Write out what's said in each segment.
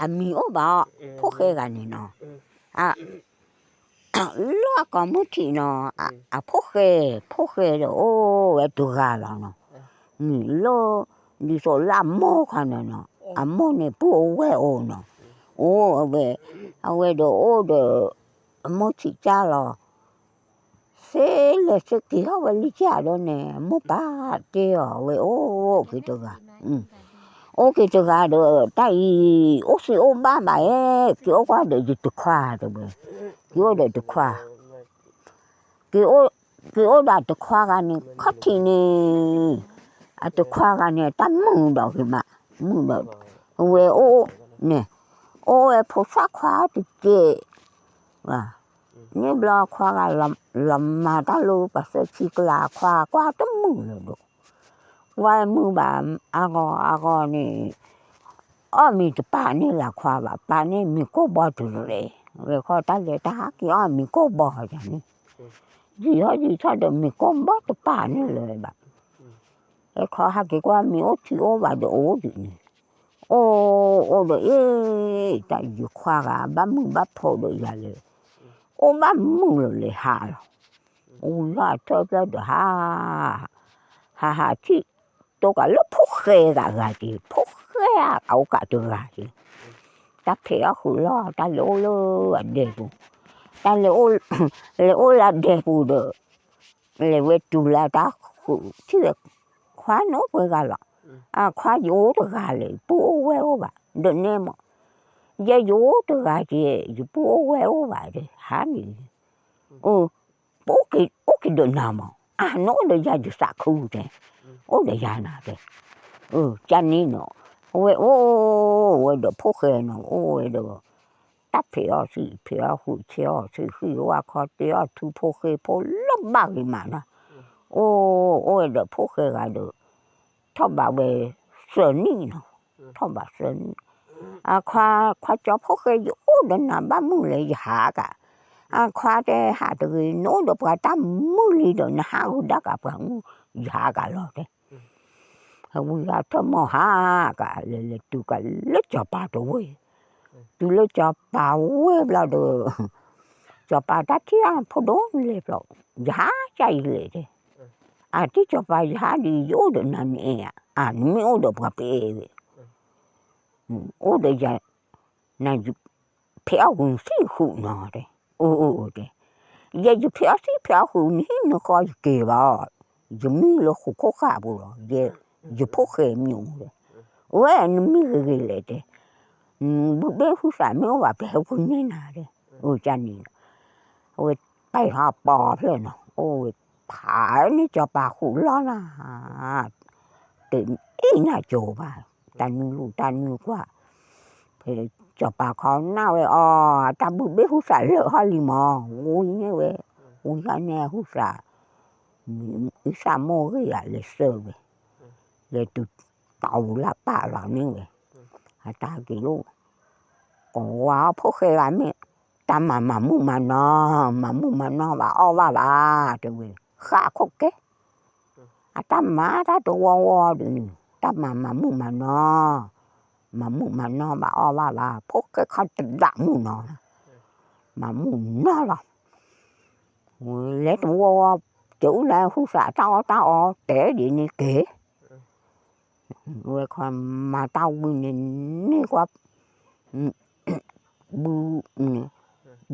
အမံၤအိၣ်ဘၣ်အီၤ, ဖိၣ်ဃဲဂၤန့ၣ်နီၤ, လၢအကိာ်မုၢ်ထံးနီၤ, အဖိၣ်ဃဲ, ဖိၣ်ဃဲဒီးအိၣ်ဝဲတဂၤလီၤနီၤ, မံၤလၢ ဒ်သိးလၢအမိၢ်ခီန့ၣ်နီၤ, အမိၢ်န့ၣ်ပုၢ်အိၣ်ဝဲၢ်အိၣ်နီၤ, အိၣ်ဝဲ, အဝဲဒီးအိၣ်ဒီး အမိၢ်ဆံးကၢ်လီၤ သ့လဲၤသ့က့ၤထီၣ်ဝဲလံကၢ်ဒီးန့ၣ် မိၢ်ပၢ်တဲအီၤဝဲအိၣ်က့ၤတဂၤ, အိၣ်က့ၤတဂၤဒီး တၢ်အံၤ အိၣ်သံးအိၣ်ဘၣ်ဘၣ်ဧဲ, က့ၤအိၣ်ကွၢ်ဒီးယတခွါတဲဝဲ, က့ၤအိၣ်ဒီးတခွါ, က့ၤအိၣ်ဒီးတခွါဂၤန့ၣ် ခီၣ်ထံးန့ၣ်, အတခွါဂၤန့ၣ် တၢ်မုာ်ဒီးဂ့ၤမး, မုာ်ဒီး, ဝဲအိၣ်န့ၣ်, အိၣ်ဝဲဖိသၣ်ခွါတက့ၢ် န့ၣ်ဘျီခွါဂၤ လီၤမၤတၢ်လၢပှၤသၢဆံကလး ခွါကွၢ်တမုာ်လၢၤဒီး, ကွၢ်မုာ်ဘၣ်အဂီၢ်အဂီၢ်န့ၣ်, အီၣ်မ့ၤတပာ်န့ၢ်လၢခွါဘၣ်, ပာ်န့ၢ်မ့ၤကိၢ်ဘီတရဲ, ဝဲခီတၢ်လဲၤတၢ်ဟးက့ၤအီၣ်မ့ၤကိၢ်ဘီယၤန့ၣ်, ယံာ်ဟီယံာ်ထီၣ်ဒီးမ့ၤကိၢ်ဘီတပာ်န့ၢ်လၢၤဘၣ်, ဝဲခီဟးက့ၤကွၢ်မ့ၤအိၣ်ထံအိၣ်ဘၣ်ဒီးအိၣ်ဒ်န့ၣ်, အိၣ်အိၣ်ဒီးအ့ၣ်, တၢ်ယခွါဂၤဘၣ်မုာ်ဘၣ်ဖိးဒီးယၤလဲၣ်, အိၣ်ဘၣ်မုာ်လီၤလဲၤဟးလီၤ, ဝံၤလီၤအထၢဖျၢၣ်ဒီးဟး ဟးဟးထံၣ် တိကးလၢဖိၣ်ဃဲဂၤဂၤက့ၤ, ဖိၣ်ဃဲအအိၣ်ကးတဂၤက့ၤ, တၢ်ဖဲးအီၣ်ဃုာ်လီၤ တၢ်လဲၤအိၣ်လၢအဒဲပူၤ, တၢ်လဲၤ, လဲၤအိၣ်လၢအဒဲပူၤဒီး, လဲၤဝဲတုၤလၢတၢ်ဃုာ်ထံၣ်ဝဲ, ခွါနအိၣ်ပှဲၤဂၤလီၤ, အခွါယအိၣ်တဂၤလဲၣ် ပုၢ်အိၣ်ဝဲၢ်အိၣ်ဘၣ်, ဒီးနဲမး, ယဲယအိၣ်တဂၤက့ၤ ယပုၢ်အိၣ်ဝဲၢ်အိၣ်ဘၣ်ဒီး ဟးန့ၣ် အိၣ်က့ၤဒီးနၤမး, အါ နအိၣ်ဒီးယၤယသးခုတဲ, အိၣ်ဒီးယၤနၤတဲ, ကန့ၣ်နီၤ, အဝဲအိၣ်ဝဲဒီးဖိၣ်ဃဲနီၤ အိၣ်ဝဲဒီး, တၢ်ဖဲးအီၣ်သံး ဖဲးအီၣ်ဃုာ် ဆဲးအီၣ်သံး ဃံးဝါခီ တဲအီၣ်ထူဖိဃ့ဖိလၢဘၣ်ဂ့ၤမးနီၤ, အိၣ်အိၣ်ဝဲဒီးဖိၣ်ဃဲဂၤဒီး, ထီၣ်ဘးဝဲသၢနံၣ်နီၤ, ထီၣ်ဘးသၢနံၣ်, အခွါ, ခွါကၠီဖိၣ်ဃဲ ယအိၣ်ဒီးနၤဘၣ်မုာ်လၢယဟးကး, အခွါတဲဟးတဂ့ၤ နအိၣ်ဒီးပှၤတၢ်မုာ်လံဒီး နဟးဂုာ်ဒၣ်ကးပှၤမုာ် ယဟးကးလီၤတဲ, ဝံၤအထၢၣ်မီၢ်ဟးကး လဲၤလဲၤတုၤကးလၢစီၤပၤတဝ့ၢ်, တုၤလၢစီၤပၤဝ့ၢ်ဘျီဒီး, စီၤပၤတၢ်ထံၣ်အဖိဒိၣ်လဲၤဘျီ, ယဟးကၢ်အံၤလဲၣ်တဲ, အတံၢ်စီၤပၤ ယဟးဒ်အံၤ ယအိၣ်ဒီးနၤနအဲၣ်ဧါ, အါ နမ့ၢ်အိၣ်ဒီးပှၤပအဲၣ်ဝဲ, အိၣ်ဒီးယၤ, နၤယဖဲးအီၣ်ဝံၤသံးဃုာ်နီၤတဲ, အိၣ်အိၣ်အိၣ်တဲ, ယဲယဖဲးအီၣ်သံးဖဲးအီၣ်ဃုာ် နဟံၣ်နဃီယက့ၤဘၣ်, ယမံလၢဃိာ်ခိၣ်ဃာ်ပူၤလီၤ, ယဲ, ယဖိၣ်ဃဲမံၤအိၣ်တဲ, ဝဲနမံဂ့ၤဂ့ၤလဲၣ်တဲ, ဘုဘ့ၣ်ဟုသးမ့ၢ်အိၣ်ဘၣ် ပဟဲဝံန့ၢ်နၤတဲ, အိၣ်ကန့ၣ်လီၤ, အဝဲပာ်ထီၣ်ပီၤဖျၢၣ်နီၤ အိၣ်ဝဲဖးန့ၢ်စီၤပၤဃုာ်လီၤနၤ တအ့ၣ်နၤကၠိဘၣ်, တၢ်နုာ်လူၢ်တၢ်နုာ်ကွၢ်, စီၤပၤခီနၢ်ဝဲအီၤ တၢ်ဘုဘ့ၣ်ဟုသးလၢာ်ဟီၣ်လံမး, ဝံၤန့ၢ်ဝဲ, ဝံၤဟီန့ၢ်ဟုသး, အံသၣ်မိၢ်ဂ့ၢ်ယၤလဲၤစၢၤဝဲ, လဲၤတုၤတီၤလၢပာ်လီၤန့ၢ်ဝဲ, အတၢ်က့ၤလိာ်, ကိးဝဲအီၤဖိၣ်ဃဲဂၤမ့ၢ်, တၢ်မၤမၤမုၣ်မၤနီၤ, မၤမုၣ်မၤနီၤဘၣ်အီၣ်ဘၣ်ဘၣ်တဲဝဲ, ဃၣ်ခိၣ်ကဲ အတၢ်မၤတၢ်တဝီဝီဒ်န့ၣ် တၢ်မၤမၤမုၣ်မၤနီၤ, မၤမုၣ်မၤနီၤဘၣ်အီၣ်ဘၣ်ဘၣ် ဖိၣ်ဃဲခီတဒၣ်မုၣ်နီၤ, မၤမုၣ်နီၤလီၤ, လဲၤတဝီဝီ, ကဲအူလၢဟုသးတၢ်အီၣ်တၢ်အီတဲဒ်န့ၣ်က့ၤ, ဝဲခီမၤတၢ်ဝံၤန့ၣ်န့ၢ်ကွၢ်, ဘု,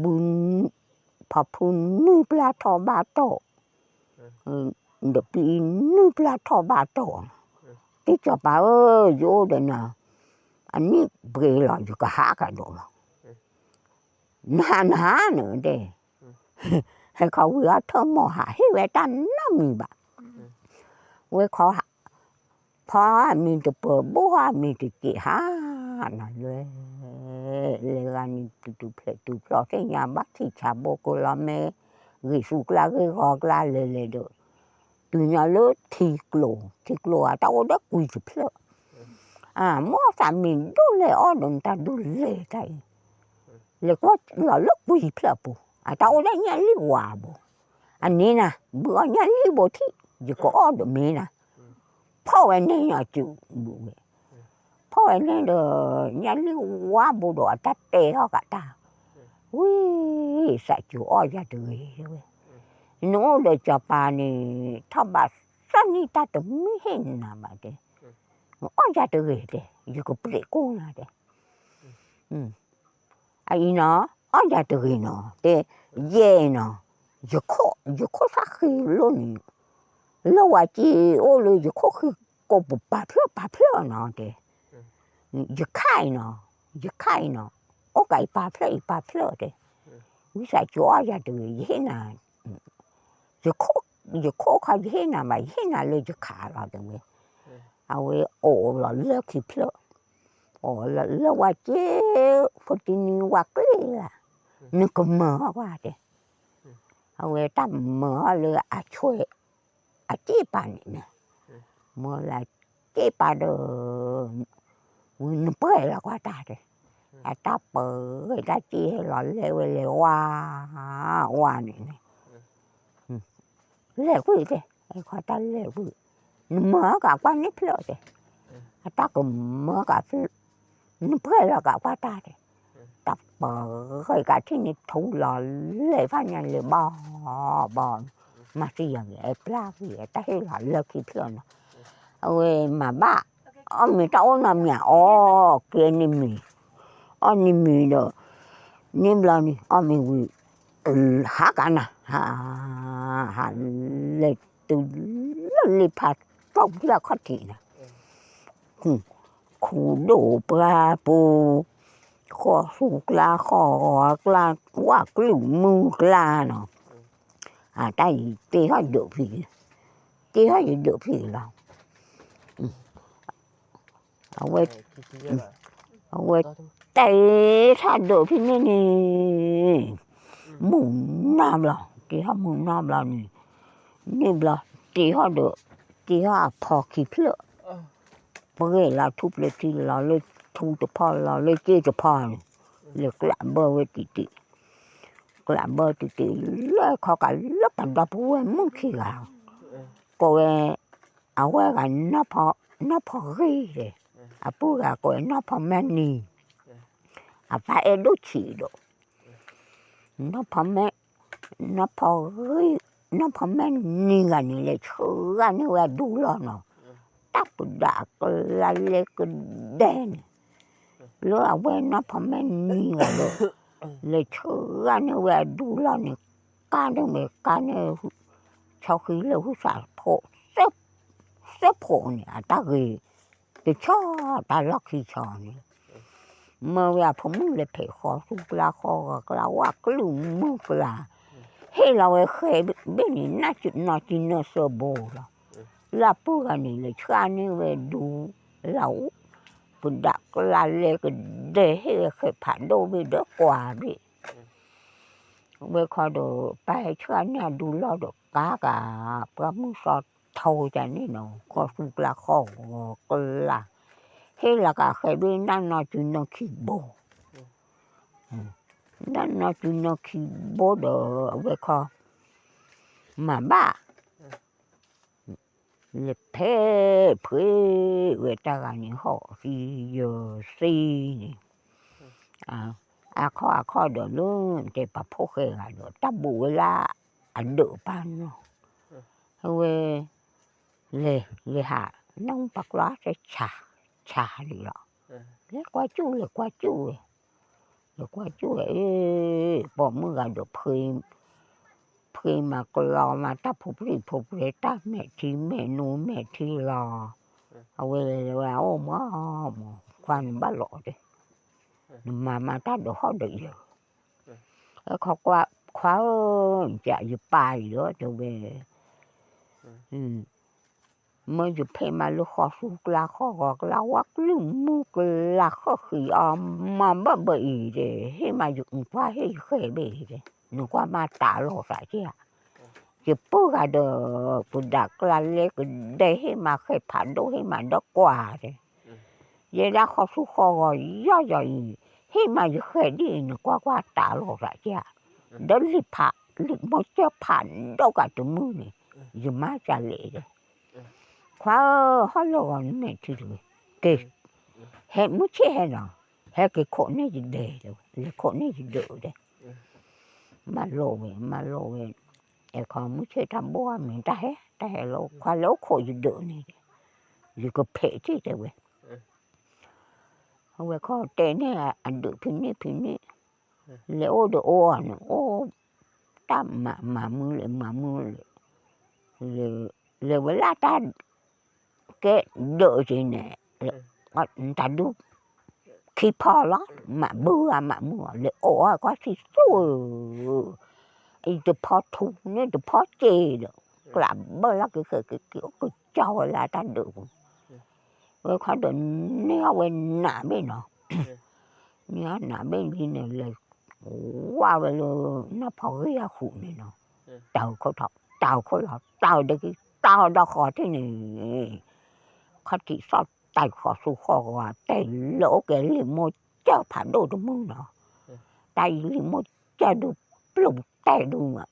ဘု, ဖီဖုနုၢ်ပျၢ်ထီၣ်ဘၣ်တီၢ်, ဒီးပံနုၢ်ပျၢ်ထီၣ်ဘၣ်တီၢ်, တံၢ်စီၤပၤဧၢ, ယအိၣ်ဒီးနၤ, အနံၣ်ပှဲၤလီၤ ယကဟးကဒီးလီၤ, နဟးနဟးနတဲ, ဟဲခီဝံၤအထၢၣ်မီၢ်ဟးဟ့ၣ်ဝဲတၢ်နီတမံၤဘၣ်, ဝဲခီ ဖီအမံၤတပၢၤ ဘိၣ်အမံၤတစဲးဟါ, နလဲၤ, လဲၤဂၤန့ၣ် တုၤတုၤဖျဲးတုၤဖျီၣ်သ့ၣ်ညါဘၣ်ထံးဆးဘိကိးလီၤမဲ, ဂ့ၤသူကျါဂ့ၤဂီၤကျါလဲၤလဲၤဒီး, တုၤညါလၢထံကျိ, ထံကျိအတၢ်အိၣ်ဒီးကွံာ်တဖျၢၣ်, အမိၢ်သးမ့ၢ်ဒိၣ်လဲၤအီၣ်ဒီးနတၢ်ဒိၣ်လဲၤတၢ်အံၤ, လဲၤကွၢ်လီၤလၢကွံာ်ဖျၢၣ်ပူၤ, အတၢ်အိၣ်ဒီးညၣ်လံၣ်ဝါဘိ, အန့ၣ်နၤ ဘုအီၣ်ညၣ်လံၣ်ဘိထံၣ်, ယကအီၣ်ဒီးမ့ၢ်နၤ, ဖီၣ်ဝဲန့ၢ်ညီစူၤဝဲ, ဖီၣ်ဝဲန့ၢ်ဒီး ညၣ်လံၣ်ဝါဘိဒီးအတၢ်တဲထီၣ်ကးတၢ်, ဝံ, သးစူၤအီၣ်ယၤတဂ့ၤဝဲ, နအိၣ်ဒီးစီၤပၤန့ၣ် ထီၣ်ဘးသၢနံၣ်တၢ်တမံဟ့ၣ်နၤဘၣ်တဲ, အီၣ်ယၤတဂ့ၤတဲ ယကပျဲးကိၢ်နၤတဲ အအံၤနီၤ, အီၣ်ယၤတဂ့ၤနီၤ, တဲ, ယဲနီၤ, ယခိၣ်သၣ်ဃံလိၣ်န့ၣ်, လၢဝဲက့ၤအိၣ်လၢယခိၣ်ဃံကိာ်ပူၤပာ်ဖျါပာ်ဖျါနီၤတဲ, ယခါအံၤနီၤ, ယခါအံၤနီၤ, အိၣ်ကးအံၤပာ်ဖျါအံၤပာ်ဖျါတဲ, ဝံသးစူၤအီၣ်ယၤတဂ့ၤ ယဟ့ၣ်နၤ ယခိၣ်ခီယဟ့ၣ်နၤဘၣ် ယဟ့ၣ်နၤလၢယခးလီၤတဲဝဲ, အဝဲအိၣ်လီၤလၢခံဖျၢၣ်, အိၣ်လၢဝဲက့ၤ ဖိတံနံဝဲကျ့လၢ်, နကမၤအီၣ်ကွၢ်တဲ, အဝဲတၢ်မၤအီၣ်လၢအဆွဲ အစ့ပာ်န့ၣ်န့ၣ်, မၤလၢစ့ပာ်ဒီး ဝံနပှဲၤလီၤကွၢ်တၢ်တဲ, အတၢ်ပှဲၤတၢ်စ့ဟဲလီၤလဲၤဝဲလဲၤဝါ, ဝါန့ၣ်န့ၣ်, လဲၤကွံာ်တဲ, အခီတၢ်လဲၤကွံာ်, နမၤကးကွၢ်န့ၣ်ဖျၢၣ်တဲ, အတၢ်ကမၤကးဖျၢၣ်, နပှဲၤလီၤကးကွၢ်တၢ်တဲ, တၢ်ပှဲၤကးထံၣ်န့ၣ်ထူလီၤလဲၤဖးညါလဲၤဘီဘီ, မၤသံယၤဂ့ၤ အဲပျၢ်ဂ့ၤ တၢ်ဟ့ၣ်လီၤလၢခံဖျၢၣ်နီၤ, အဝဲမၤဘၣ်, အီၣ်မ့ၤတၢ်အိၣ်နီတမံၤ အီၣ်ကဲန့ၢ်မ့ၤ, အီၣ်န့ၢ်မ့ၤဒီး, န့ၣ်ဘျီန့ၣ် အီၣ်မ့ၤဝံၤ, ဟးကနၤ, ဟး, ဟးလဲၤတုၤလၢလ့ဖးတီၢ်ပျၢ်ခီၣ်ထံးန့ၣ်, ခူၣ်ဒိၣ်ပှၢ်ပူၤ, ဃီၣ်ဆူၣ်ကျါ ဃီၣ်ဂီၤကျါ, ဝၣ်ကျုၢ်မုၢ်ကျါနီၤ, အတၢ်အံၤတ့ထီၣ်ဒုးဖံး, တ့ထီၣ်ယဒုးဖံးလီၤ, အဝဲ, အဝဲတ့ထီၣ်ဒုးဖံးန့ၣ်န့ၣ်, မုၢ်နၤဘျီ, တ့ထီၣ်မုၢ်နၤဘျီန့ၣ်, န့ၣ်ဘျီ, တ့ထီၣ်ဒီး, တ့ထီၣ်အဖီခံဖျၢၣ်, ပှဲၤလီၤထူပျဲၤထံလီၤလၢထူတဖီလီၤ လၢစ့တဖီန့ၣ်, လဲၤကျးဘၢဝဲတံၢ်တံၢ်, ကျးဘၢတံၢ်တံၢ်လၢခီကးလၢပှၤဒီပုၢ်ဝဲၢ်မုၣ်ခံဂၤ, ကိးဝဲ, အဝဲဂၤ, နီၢ်ဖီဂ့ၤ, အပုၢ်ဂၤကိးဝဲနီၢ်ဖီမဲနံၤ, အပၢ်အဲၣ်ဒိၣ်ဆံးဒီး, နီၢ်ဖီမဲ, နီၢ်ဖီဂ့ၤ, နီၢ်ဖီမဲနံၤဂၤန့ၣ် လဲၤဆှၢဂာ်န့ၢ်ဝဲအဒူလီၢ်နီၤ, တၢ်ပဒးကျါလဲၤကဒဲန့ၣ်, လၢအဝဲနီၢ်ဖီမဲနံၤဂၤဒီး, လဲၤဆှၢဂာ်န့ၢ်ဝဲအဒူလီၢ်န့ၣ်, ကါန့ၢ်ဝဲကါန့ၢ်, ဆီဃံလၢဟုသးဖိ, သၢဖိန့ၣ် အတၢ်ဂ့ၤ, တဆီတၢ်လီၢ်ခံဆီန့ၣ် မၢဝဲအဖိမုၣ်လဲၤဖဲးဃီဆူကျါဃီဂီၤကျါ ဝၣ်ကျုၢ်မုၢ်ကျါ, ဟ့ၣ်လီၤဝဲဃဲဘ့ၣ်န့ၣ် နီၢ်ကံနီၢ်စၢဘိလီၤ, လၢအပုၢ်ဂၤန့ၣ် လဲၤဆှၢန့ၢ်ဝဲဒူလီၢ်, ပဒးကျါလဲၤကဒဲ ဟ့ၣ်ဝဲဃဲဖးဒိၣ်ဘ့ၣ်ဒီးကွၢ်ဘ့ၣ် ဝဲခီဒီး ပၢ်ဟဲဆှၢန့ၢ်အဒူလီၢ်ဒီးကါကး, ပှၢ်မုၢ်သီထိကန့ၣ်နီၤ ဃီဆူကျါဃီဂီၤကျါ, ဟ့ၣ်လီၤကးဃဲဘ့ၣ်နီၢ်နီၢ်စုနီၢ်ခံဘိ, နီၢ်နီၢ်စုနီၢ်ခံဘိဒီး အဝဲခီ, မၤဘၣ် လဲၤဖဲးဖှ့ဝဲတၢ်ဂၤန့ၣ် ဟီၣ်သံယၢၤသံန့ၣ်, အခီၣ်အခီၣ်ဒီးလၢတဲပာ်ဖှိၣ်ဃဲဂၤဒီး တၢ်ဘူးဝဲလၢအဒၢးပၢ်နီၤ, အဝဲ, လဲၤ, လဲၤဟး, နီၢ်ပှၤကျီတဲဆး, ဆးလံလီၤ, လဲၤကွၢ်စူၣ် လဲၤကွၢ်စူၣ်ဝဲ, လဲၤကွၢ်စူၣ်ဝဲ, ပိာ်မုၣ်ဂၤဒီး ဖှ့မၤကျီမၤတၢ်ဖိပြံဖိပြဲ တၢ်မဲာ်ထံမဲာ်နိမဲာ်ထံလီၤ, အဝဲလဲၤဝဲအိၣ်မး, မး ခွါနဘၣ်လီၤတဲ, နမၤမၤတၢ်ဒီးဟီၣ်ဒီးယၢၤ, အခီခွါဧၢ, ယပၢ်အံၤဒီးတဲဝဲ မၢယဖဲးမးလၢဃီဆူကျါဃီဂီၤကျါ ဝၣ်ကျုၢ်မုၢ်ကျါဃၢၣ်ဃံးအီၤ, မၤဘၣ်ဘၣ်အံၤတဲ, ဟ့ၣ်မးယကွၢ်ဟ့ၣ်ယဃဲဘ့ၣ်အံၤတဲ, နကွၢ်မၤတးလိာ်သးက့ဧါ, ယပုၢ်ဂၤဒီး, ပဒးကျါလဲကဒဲဟ့ၣ်မးဃဲဖးဒိၣ်ဟ့ၣ်မးဒီးကွၢ်တဲ, ယဲဒၣ်ဃီဆူဃီဂီၤယီၢ်ယီၤအံၤ, ဟ့ၣ်မးယဃဲဒ်အံၤ နကွၢ်ကွၢ်တးလိာ်သးက့ဧါ, ဒီးလံာ်ဖး, လံာ်မိၢ်စၢဖးဒိၣ်ကးတမုၢ်န့ၣ်, ယမၤကလဲၣ်တဲ ခွါဧၢ, ဟီၣ်လီၢ်ဂီၤနမဲာ်ထံတဂ့ၤ, က့ၤ, ဟဲမုၢ်ဆ့ၣ်ဟဲလီၤ, ဟဲက့ၤခိးန့ၢ်ယဒဲးတဲဝဲ, လဲၤခိးန့ၢ်ယဒဲးတဲ, မၤလိာ်ဝဲ မၤလိာ်ဝဲ, အဲခီမုၢ်ဆ့ၣ်တၢ်ဘိၣ်အမံၤ တၢ်ဟဲ တၢ်ဟဲလီၤ ခွါလၢအိၣ်ခိးယဒဲးန့ၣ်, ယကဖဲးထံၣ်တဲဝဲ အဝဲခီတဲန့ၢ်အဒၢးဖံးန့ၢ်ဖံးန့ၢ်, လဲၤအိၣ်ဒီးအိၣ်အီၤန့ၣ် အိၣ်တၢ်မၤမုာ်လဲၣ်မၤမုာ်လဲၣ်, လဲၤဝဲလၢတၢ် ကဲဒၢးက့ၤန့ၣ်, တၢ်ဒူၣ် ခံဖီလီၤ, မၤဘုဧါမၤမုာ်ဧါ လဲၤအိၣ်အီၤကွၢ်ဆံသူၣ်ဧၢ, အံၤတဖီထူန့ၣ်တဖီစ့ဒီး, ကျးဘၢလီၤက့ၤဃဲၤက့ၤက့ၤအိၣ်ကကၠီဝဲလၢတၢ်ဒၢးပူၤ, ဝဲခီဒီးန့ၢ်အီၤဝဲနးဘ့ၣ်နီၤ, န့ၢ်အီၤနးဘ့ၣ်လံန့ၣ် လဲၤဝါဝဲလၢ နီၢ်ဖီဂံၢ်အဃုာ်န့ၣ်နီၤ, တၢ်ခိၣ်ထီၣ် တၢ်ခိၣ်လီၤ တၢ်ဒကံ တၢ်ဒီဃီၤထံၣ်န့ၣ်, ခီၣ်ထံးသီၣ်တၢ်ဃီၤဆူဃီၤဂီၤ တဲလၢအိၣ်ကဲလံာ်မိၢ်ကၠၢၢ်ဖးဒိၣ်တမုၢ်နီၤ, တၢ်အံၤလံာ်မိၢ်ကၠၢၢ်ဒုးပျိာ်တဲဒုးမး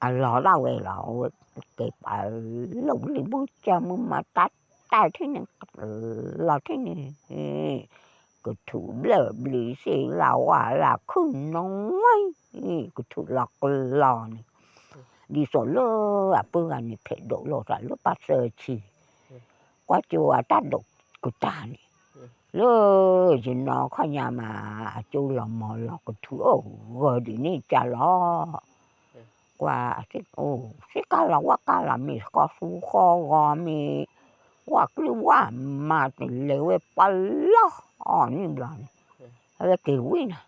အလီၤဒၣ်ဝဲလီၤ, ကဲပှၤလိာ်လံာ်မိၢ်ကၠၢၢ်မုၢ်မၤတၢ်တၢ်ထံၣ်န့ၣ်, လီၤထံၣ်န့ၣ်, ကထူးဘျၢၣ်ဘျံးစ့လၢဝါလၢခုၣ်နီၢ်ဝဲ, ကထူးလီၤကလီၤန့ၣ်, ဒ်သိးလၢအပၢ်ဂၤန့ၣ်ဖဲးဒိးလိာ်သးလၢပှၤသၢဆံ, ကွၢ်ကၠိအတၢ်ဒိးကတၢၢ်န့ၣ်, လၢယနီၢ်ခီညါမး အကၠိလီၤမီၤလီၤကထူးအိၣ်ဂၢၤဒ်န့ၣ်ကလီၤ, ကွၢ် စ့ၢ်ကါလီၤဝဲကါလီၤ မ့ၢ်ဃီဆူဃီဂီၤမ့ၢ်, ကွၢ်ကျုဝၢ်မၤတလဲၤဝဲပှၤလီၤအီၤန့ၣ်ဘျီန့ၣ်, အဝဲက့ၤဝံၤနီၤ,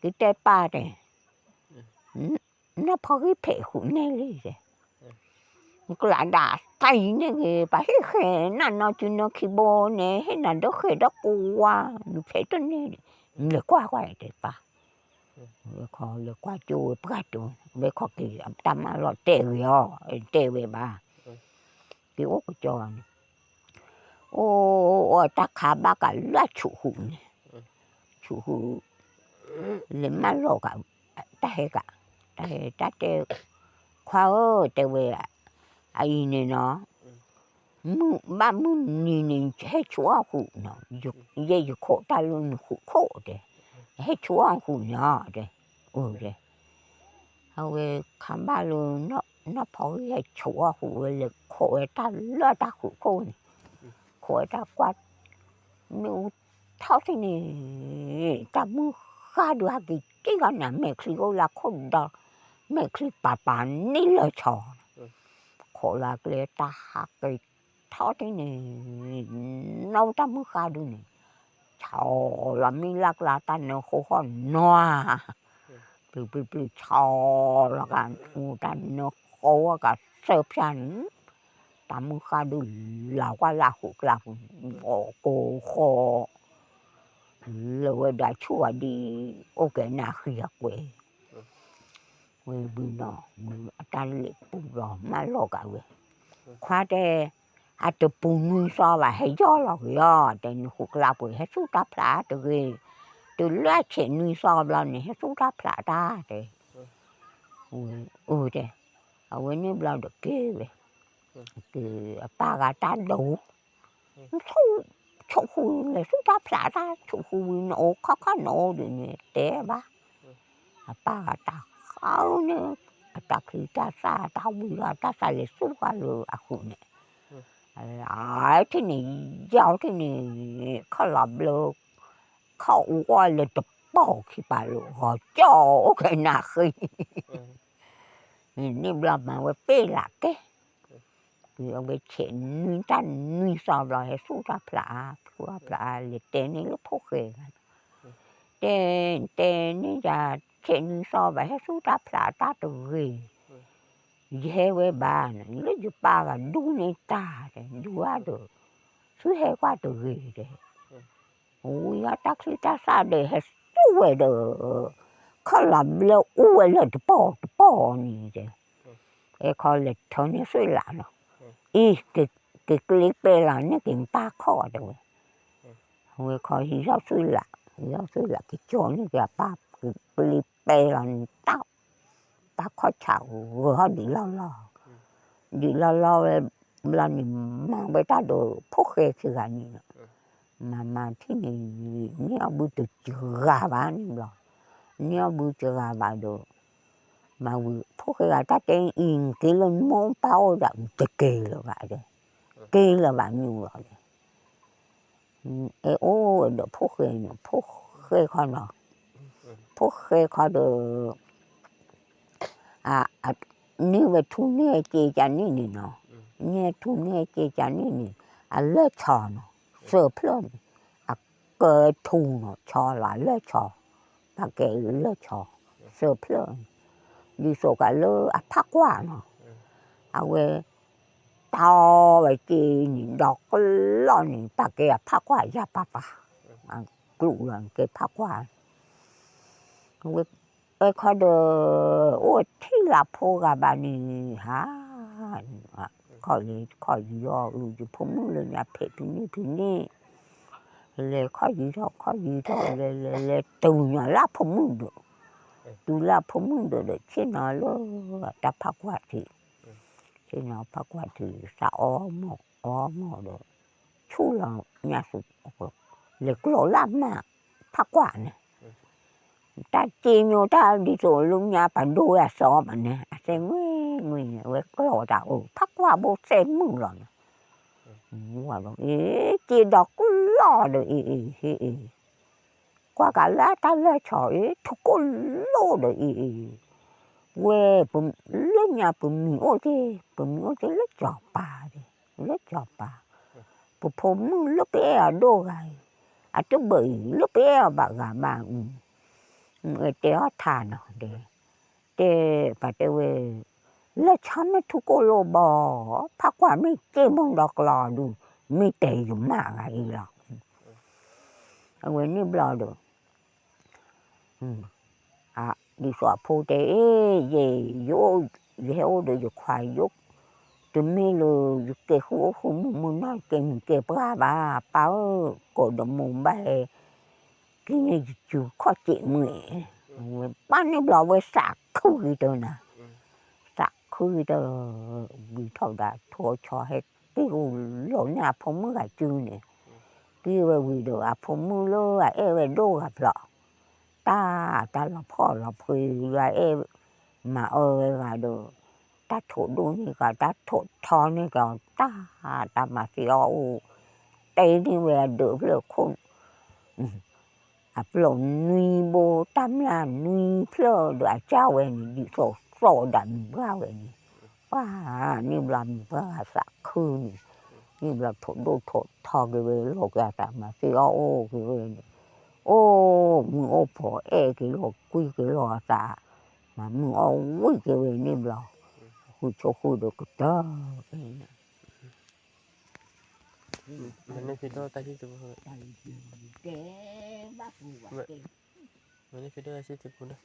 ကတဲပၢ်တဲ နီၢ်ဖီဂံၢ်ဖဲးဃုာ်န့ၢ်လံတဲ, ကျးဒၣ်တၢ်အံၤန့ၣ်ဂ့ၤ ပှၤဟ့ၣ်ဃဲၤနၤနီၢ်စုနီၢ်ခံဘိန့ၣ် ဟ့ၣ်နၤဒီးဃဲၤဒီးကိးဝါ, နဖဲးတန့ၢ်န့ၣ်, နလဲၤကွၢ်ကွၢ်တဲပၢ်, ဝဲခီလဲၤကွၢ်ကၠိဝဲပှၢ်တိၤ, ဝဲခီက့ၤတၢ်မၤလီၤတဲာ်ဂ့ၤအီၤ, တဲဝဲဘၣ်, က့ၤအိၣ်ကကၠီန့ၣ် အိၣ်အိၣ်တၢ်ခါဘၣ်ကးလၢဆူးဃုာ်န့ၣ်, ဆူးဃုာ်, လဲၤမၢလီၤကး, တၢ်ဟဲကး, တၢ်ဟဲတၢ်တဲ, ခွါဧၢ တဲဝဲ, အအံၤန့ၣ်နီၤ, ဘၣ်မုၢ်နံၤန့ၣ် ဟဲဆူးအီၣ်ဃုာ်နီၤ, ယဲယခိးတၢ်လၢနဃုာ်ခိၣ်တဲ, ဟဲဆူးအီၣ်ဃုာ်န့ၣ်တဲ, အိၣ်တဲ အဝဲခါဘၣ်လၢ နီၢ်ဖီဂံၢ်ဟဲဆူးအီၣ်ဃုာ်ဝဲလဲၤခိးဝဲတၢ်လၢတၢ်ဃုာ်ခိၣ်န့ၣ်, ခိးဝဲတၢ်ကွၢ်, မ့ၣ်အူထီၣ်ထံၣ်န့ၣ်, တၢ်မုၢ်ဃၢ်ဒုးဟဲက့ၤက့ၢ်ဂီၢ်နၤ မဲာ်ချံအိၣ်လၢခိၣ်ဒီ, မဲာ်ချံပာ်ပာ်န့ၢ်လၢဆီ, ခိးလၢကျဲတၢ်ဟးက့ၤထီၣ်ထံၣ်န့ၣ်, နီၢ်တၢ်မုၢ်ဃၢ်ဒုးန့ၣ်, ဆီလီၤမံလၢကျါတၢ်နၢဃိဟီၣ်နွၤ ပျုၤပျုၤပျုၤဆီလီၤကး, တၢ်နၢဃိဝဲကးစၢဖၠၣ်န့ၣ်, တၢ်မုၢ်ဃၢ်ဒုးလီၤကွၢ်လၢဃုာ်ကျါပူၤ, ကိးဃီ, လၢဝဲဒၣ်ဆူၣ်ဝဲဒ်, အိၣ်ကဲနၢ်ဃံအကွဲၤ, ဝဲဘုနီၤ, အတၢ်လဲၤပူၤလီၤမၢလီၤကးဝဲ, ခွါတဲ အတပူၤနွံသီဘၣ် ဟဲယီၢ်လီၤက့ၤအီၤ, တဲနဃုာ်ကျါပူၤ ဟဲဆူၣ်တၢ်ဖျးတဂ့ၤ, တုၤလၢအဆဲးနွံသီဘျီန့ၣ် ဟဲဆူၣ်တၢ်ဖျးတၢ်တဲ, အၢ တဲ, အဝဲန့ၣ်ဘျီဒီးက့ၤဝဲ, က့ၤအပၢ်ဂၤတၢ်ဒိး, ဆိၣ်ဃုာ်လဲၤဆူၣ်တၢ်ဖျးတၢ် ဆိၣ်ဃုာ်ဝံၤနအိၣ်ခီခီနအိၣ်ဒ်န့ၣ် တဲဘၣ်, အပၢ်ဂၤတၢ်ဃုာ်န့ၣ်, အတၢ်ချံတၢ်သၣ်တၢ်ဝံၤလီၤ တၢ်သၣ်လဲၤဆူၣ်ဃာ်လၢအဃုာ်န့ၣ်, လၢထံၣ်န့ၣ်, ယီထံၣ်န့ၣ်, ခီၣ်လီၤဘျၢ, ခီၣ်အူအီၣ်လၢတပီၢ်ခံပၤလိာ် ဂီၤကၠီအိၣ်ကဲနၢ်ဃံ န့ၣ်ဘျီမၤဝဲပ့ၢ်လးကဲ, အဝဲဆဲးနွံတၢ်နွံသီဘျီ ဟဲဆူၣ်တၢ်ဖျးအါ ဆူၣ်တၢ်ဖျးအါ လဲၤတဲန့ၢ်လၢဖိၣ်ဃဲဂၤ, တဲ, တဲန့ၢ်ယၤ, ဆဲးနွံသီဘၣ် ဟဲဆူၣ်တၢ်ဖျးတၢ်တဂ့ၤ, ယဟဲဝဲဘၣ်န့ၣ် လၢယပၢ်ဂၤဒူန့ၢ်တၢ်တဲ ဒူဝဲဒီး, ဆူဟဲကွၢ်တဂ့ၤတဲ ဝံၤအတၢ်ချံတၢ်သၣ်ဒီးဟဲဆူၣ်ဝဲဒီး, ခီၣ်လီၤဘျၢအူဝဲလၢတပီၢ်တပီၢ်န့ၣ်တဲ, အဲခီလဲၤထၢန့ၢ်သွံၣ်လးလီၤ, အံၤ, က့ၤကျ့ပဲလီၤန့ၣ်က့ၤပၢ်ခီၣ်တဲဝဲ, အဝဲခီဟံးထီၣ်သွံၣ်လး, ဟံးထီၣ်သွံၣ်လး ကကၠီန့ၢ်က့ၤအပၢ်, က့ၤကျ့ပဲလီၤန့ၣ်တၢ်, ပၢ်ခီၣ်ဆးဂၢၤထီၣ်ဒံးလီၢ်လီၢ်, ဒံးလီၢ်လီၢ်ဝဲ ဘျီန့ၣ် မၤဝဲတၢ်ဒီးဖိၣ်ဃဲခံဂၤန့ၣ်လီၤ. မၤမၤထံၣ်န့ၣ် န့ၢ်အီၣ်ဘုတဂၤဘၣ်န့ၣ်ဘျီ, န့ၢ်အီၣ်ဘုတဂၤဘၣ်ဒီး မၤဝံၤ ဖိၣ်ဃဲဂၤတၢ်တဲအံၤ နက့ၤလၢနမိၢ်ပၢ်အိၣ်ဒီး တက့ၤလၢၤဘၣ်ဒီး, က့ၤလၢၤဘၣ်န့ၣ်လီၤဒီး အဲၣ်အိၣ်ဝဲဒီးဖိၣ်ဃဲန့ၣ် ဖိၣ်ဃဲခီနီၤ, ဖိၣ်ဃဲခီဒီး န့ၢ်ဝဲထူန့ၢ်က့ၤကန့ၣ်န့ၣ်နီၤ, န့ၢ်ထူန့ၢ်က့ၤကန့ၣ်န့ၣ် အလၢၢ်ဆီနီၤ, စၢဖျၢၣ်န့ၣ် အကဲထူနီၤ ဆီလီၤအလၢၢ်ဆီ, ပာ်ကဲလၢၢ်ဆီ, စၢဖျၢၣ်န့ၣ် ဒ်သိးကလၢအဖးကွၢ်နီၤ, အဝဲ တၢ်အီၣ်ဝဲက့ၤန့ၣ် ဒီကလီၢ်န့ၣ် ပာ်ကဲအဖးကွၢ်ယၢ်ပၤပၤ, ကျူးလီၤကဲဖးကွၢ်, ဝဲအဲၣ်ခီဒီး အိၣ်ထံၣ်လၢဖိဂၤဘၣ်န့ၣ် ဟး ခီၣ်လ့ခီၣ်ယံၤအီၤ အုးယဖိမုၣ်လၢညါဖဲးဖံန့ၣ်ဖံန့ၣ်, လဲၤခီၣ်ယံၤထီၣ်ခီၣ်ယံၤထီၣ် လဲၤလဲၤလဲၤတုၤညါလၢအဖိမုၣ်ဒီး, တုၤလၢအဖိမုၣ်ဒီးဒီး ဆ့ၣ်နီၤလၢတၢ်ဖးကွၢ်ထံး, ဆ့ၣ်နီၤဖးကွၢ်ထံး သးအီမီၢ်အီမီၢ်ဒီး ဆူၣ်လီၤညါဆူၣ် လဲၤကျီၤလၢအမါဖးကွၢ်န့ၣ်, တၢ်စ့ညိတၢ်ဒ်သိးလၢညါပှၤဒိဝဲအသီဘၣ်န့ၣ် အသဲငွ့ငွ့န့ၣ် အဝဲကျီၤတၢ်အီၣ် ဖးကွၢ်ဘိသဲမုၣ်လီၤန့ၣ်, ဝဲဒီး အ့ စ့ဒီးကျီၤဒီး အ့ အ့ ဟ့ၣ်အ့ ကွၢ်ကးလၢတၢ်လၢၢ်ဆီအံၤ ထူကိၣ်လိၣ်ဒီးအံၤအံၤ, ဝဲ လၢညါပမံၤအိၣ်သ့, ပမံၤအိၣ်သ့လၢစီၤပၤသ့, လၢစီၤပၤ, ပဖိမုၣ်လၢပအဲၣ်အဒိၣ်ဂၤအံၤ, အတဘၣ်အံၤ လၢပအဲၣ်အီၤဘၣ်ဂၤဘၣ်, တဲအီၣ်ထါနီၤဒဲး, တဲ ပှၤတဲဝဲ လၢဆီမ့ၢ်ထူကိၣ်လိၣ်ဘီ, ဖးကွၢ်မ့ၢ်စ့မိၢ်ဒီးကျီၤဒုး, မ့ၢ်တဲယမါဂၤအံၤလီၤ. အဝဲန့ၣ်ဘျီဒီး ဒ်သိးအဖိတဲအ့ၣ် ယဲ ယအိၣ် ယဟဲအိၣ်ဒီးယခွါယိၣ်, တမ့ၢ်လၢ ယကဲဃုာ်အိၣ်ဃုာ်မုၢ်မုၢ်နီၢ် ယကဲမုၢ်ကဲပှၢ်ဘၣ် ပၢ်ဧၢ, ကိးဒီးမိၢ်ဘၣ်ဟဲ က့ၤန့ၢ်ယစုခီၣ်စ့ၣ်မ့ၢ်, ပၢ်န့ၣ်ဘျီဝဲသးခုဂ့ၤတၢ်နၤ, သးခုဂ့ၤတၢ်, ဝံၤထီၣ်ဒၣ်ထိၣ်ဆီဟဲက့ၤအိၣ်လီၤန့ၢ်အဖိမုၣ်ဂၤစုန့ၣ်, က့ၤဝဲဝံၤဒီးအဖိမုၣ်လၢအအဲၣ်ဝဲဒိၣ်ဂၤဖျီၣ် တၢ် တၢ်လီၤဖှီၣ်လီၤဖှ့လၢအအဲၣ်မၤအၢဝဲဂၤဒီး တၢ်ထိးဒိၣ်န့ၢ်ကီး တၢ်ထိးထီန့ၢ်ကီး တၢ် တၢ်မၤသ့အီၣ်အိၣ် တဲန့ၢ်ဝဲအဒၢးဖျၢၣ်ခိၣ် အပျီၢ်နွံဘိ တၢ်မျၢ်နွံဖျၢၣ်ဒီးအစၢ်ဝဲန့ၣ် ဒ်သိးသီၣ်ဒၣ်မုၢ်ပှၢ်ဝဲန့ၣ်, ပှၤန့ၣ်ဘျီမုၢ်ပှၢ်ဂၤသးခုန့ၣ်, န့ၣ်ဘျီထိးဒိၣ်ထိးထီက့ၤဝဲလီၤက့ၤအသး မၤသ့အီၣ်အိၣ်က့ၤဝဲန့ၣ်, အိၣ်မုာ်အိၣ်ဖှီၣ် အဲၣ်က့ၤလီၤကွံက့ၤလီၤအသး, မၤမုာ်အီၣ်ဝံၣ်က့ၤဝဲန့ၣ်ဘျီ, ဃုဆိဃုဒီးကတၢၢ်ဖဲန့ၣ် မ့ၢ်န့ၣ်ဖဲဒိၣ်တၢ်စံၣ်တပူၤ,